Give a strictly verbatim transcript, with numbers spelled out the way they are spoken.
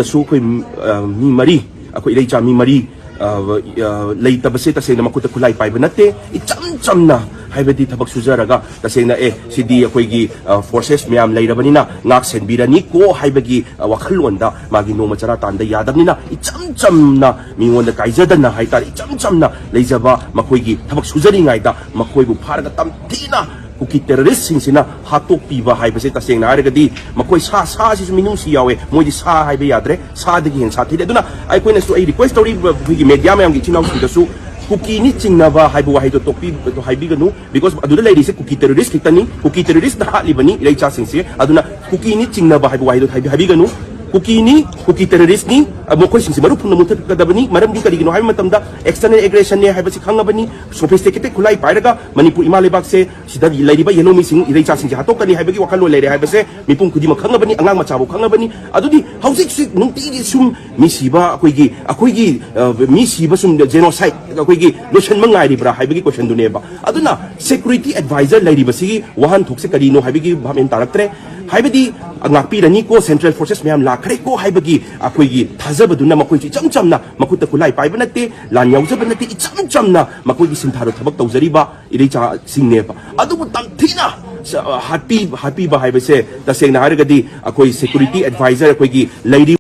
ꯁꯨ ꯑꯩꯈꯣꯏ, ꯑ, ꯃꯤ ꯃꯔꯤ, ꯑꯩꯈꯣꯏ ꯏꯔꯩꯆꯥ ꯃꯤ ꯃꯔꯤ, ꯑ, ꯑ, ꯂꯩꯇꯕꯁꯦ ꯇꯁꯦꯡꯅ ꯃꯈꯨꯠꯇ ꯈꯨꯠꯂꯥꯏ ꯄꯥꯏꯕ ꯅꯠꯇꯦ꯫ ꯏꯆꯝ ꯆꯝꯅ, ꯍꯥꯏꯕꯗꯤ ꯊꯕꯛ ꯁꯨꯖꯔꯒ ꯇꯁꯦꯡꯅ, "ꯑꯦ, ꯁꯤꯗꯤ ꯑꯩꯈꯣꯏꯒꯤ, ꯑ, forces ꯃꯌꯥꯝ ꯂꯩꯔꯕꯅꯤꯅ ꯉꯥꯛ ꯁꯦꯟꯕꯤꯔꯅꯤꯀꯣ" ꯍꯥꯏꯕꯒꯤ, ꯑ, ꯋꯥꯈꯜꯂꯣꯟꯗ ꯃꯥꯒꯤ ꯅꯣꯡꯃ ꯆꯔꯥ ꯇꯥꯟꯗ ꯌꯥꯗꯕꯅꯤꯅ ꯏꯆꯝ ꯆꯝꯅ ꯃꯤꯉꯣꯟꯗ ꯀꯥꯏꯖꯗꯅ ꯍꯥꯏꯇꯥꯔꯦ, ꯏꯆꯝ ꯆꯝꯅ ꯂꯩꯖꯕ ꯃꯈꯣꯏꯒꯤ ꯊꯕꯛ ꯁꯨꯖꯔꯤꯉꯩꯗ ꯃꯈꯣꯏꯕꯨ ꯐꯥꯔꯒ ꯇꯝꯊꯤꯅ ꯀꯨꯀꯤ terrorist ꯁꯤꯡꯁꯤꯅ ꯍꯥꯠꯇꯣꯛꯄꯤꯕ ꯍꯥꯏꯕꯁꯦ ꯇꯁꯦꯡꯅ ꯍꯥꯏꯔꯒꯗꯤ ꯃꯈꯣꯏ ꯁꯥ, ꯁꯥꯁꯤꯁꯨ ꯃꯤꯅꯨꯡꯁꯤ ꯌꯥꯎꯋꯦ꯫ ꯃꯣꯏꯗꯤ ꯁꯥ ꯍꯥꯏꯕ ꯌꯥꯗ꯭ꯔꯦ, ꯁꯥꯗꯒꯤ ꯍꯦꯟꯅ ꯁꯥꯊꯤꯔꯦ꯫ ꯑꯗꯨꯅ ꯑꯩꯈꯣꯏꯅꯁꯨ, ꯑꯩ request ꯇꯧꯔꯤꯕ ꯑꯩꯈꯣꯏꯒꯤ media ꯃꯌꯥꯝꯒꯤ ꯏꯆꯤꯟ ꯏꯅꯥꯎꯁꯤꯡꯗꯁꯨ ꯀꯨꯀꯤꯅꯤ ꯆꯤꯡꯅꯕ ꯍꯥꯏꯕ ꯋꯥꯍꯩꯗꯣ ꯇꯣꯛꯄꯤ-, ꯍꯥꯏꯕꯤꯒꯅꯨ, because ꯑꯗꯨꯗ ꯂꯩꯔꯤꯁꯦ ꯀꯨꯀꯤ terrorist ꯈꯛꯇꯅꯤ꯫ ꯀꯨꯀꯤ terrorist ꯅ ꯍꯥꯠꯂꯤꯕꯅꯤ ꯏꯔꯩꯆꯥꯁꯤꯡꯁꯦ꯫ ꯑꯗꯨꯅ ꯀꯨꯀꯤꯅꯤ ꯆꯤꯡꯅꯕ ꯍꯥꯏꯕ ꯋꯥꯍꯩꯗꯣ ꯍꯥꯏꯕꯤ-, ꯍꯥꯏꯕꯤꯒꯅꯨ꯫ ꯀꯨꯀꯤꯅꯤ, ꯀꯨꯀꯤ terrorist ꯅꯤ꯫ ꯑ, ꯃꯈꯣꯏꯁꯤꯡꯁꯤ ꯃꯔꯨ ꯐꯨꯟꯅ ꯃꯨꯊꯠꯀꯗꯕꯅꯤ꯫ ꯃꯔꯝꯗꯤ ꯀꯔꯤꯒꯤꯅꯣ ꯍꯥꯏꯕ ꯃꯇꯝꯗ external aggression ꯅꯦ ꯍꯥꯏꯕꯁꯤ ꯈꯪꯉꯕꯅꯤ꯫ Sophisticated ꯈꯨꯠꯂꯥꯏ ꯄꯥꯏꯔꯒ ꯃꯅꯤꯄꯨꯔ ꯏꯃꯥ ꯂꯩꯕꯥꯛꯁꯦ ꯁꯤꯗ ꯂꯩꯔꯤꯕ ꯌꯦꯜꯍꯧꯃꯤꯁꯤꯡ, ꯏꯔꯩꯆꯥꯁꯤꯡꯁꯦ ꯍꯥꯠꯇꯣꯛꯀꯅꯤ ꯍꯥꯏꯕꯒꯤ ꯋꯥꯈꯜꯂꯣꯟ ꯂꯩꯔꯦ ꯍꯥꯏꯕꯁꯦ ꯃꯤꯄꯨꯝ ꯈꯨꯗꯤꯡꯃꯛ ꯈꯪꯉꯕꯅꯤ, ꯑꯉꯥꯡ ꯃꯆꯥꯕꯨ ꯈꯪꯉꯕꯅꯤ꯫ ꯑꯗꯨꯗꯤ ꯍꯧꯖꯤꯛ ꯍꯧꯖꯤꯛ ꯅꯨꯡꯇꯤꯒꯤ ꯁꯨꯝ ꯃꯤ ꯁꯤꯕ, ꯑꯩꯈꯣꯏꯒꯤ, ꯑꯩꯈꯣꯏꯒꯤ, ꯑ, ꯃꯤ ꯁꯤꯕ ꯁꯨꯝ genocide ꯑꯩꯈꯣꯏꯒꯤ ꯂꯣꯏꯁꯟꯕ ꯉꯥꯏꯔꯤꯕ꯭ꯔꯥ ꯍꯥꯏꯕꯒꯤ question ꯗꯨꯅꯦꯕ꯫ ꯑꯗꯨꯅ security advisor ꯂꯩꯔꯤꯕꯁꯤꯒꯤ ꯋꯥꯍꯟꯊꯣꯛꯁꯦ ꯀꯔꯤꯅꯣ ꯍꯥꯏꯕꯒꯤ ꯚꯥꯞ ꯃꯦꯟ ꯇꯥꯔꯛꯇ꯭ꯔꯦ꯫ ꯍꯥꯏꯕꯗꯤ ꯉꯥꯛꯄꯤꯔꯅꯤꯀꯣ, central forces ꯃꯌꯥꯝ ꯂꯥꯛꯈ꯭ꯔꯦꯀꯣ ꯍꯥꯏꯕꯒꯤ ꯑꯩꯈꯣꯏꯒꯤ ꯊꯥꯖꯕꯗꯨꯅ ꯃꯈꯣꯏꯁꯨ ꯏꯆꯝ ꯆꯝꯅ ꯃꯈꯨꯠꯇ ꯈꯨꯠꯂꯥꯏ ꯄꯥꯏꯕ ꯅꯠꯇꯦ, ꯂꯥꯟ ꯌꯥꯎꯖꯕ ꯅꯠꯇꯦ, ꯏꯆꯝ ꯆꯝꯅ ꯃꯈꯣꯏꯒꯤ ꯁꯤꯟꯊꯥꯗ ꯊꯕꯛ ꯇꯧꯖꯔꯤꯕ ꯏꯔꯩꯆꯥꯁꯤꯡꯅꯦꯕ꯫ ꯑꯗꯨꯕꯨ ꯇꯝꯊꯤꯅ ꯁ-, ꯍꯥꯠꯄꯤ-, ꯍꯥꯠꯄꯤꯕ ꯍꯥꯏꯕꯁꯦ ꯇꯁꯦꯡꯅ ꯍꯥꯏꯔꯒꯗꯤ ꯑꯩꯈꯣꯏ security advisor ꯑꯩꯈꯣꯏꯒꯤ ꯂꯩꯔꯤ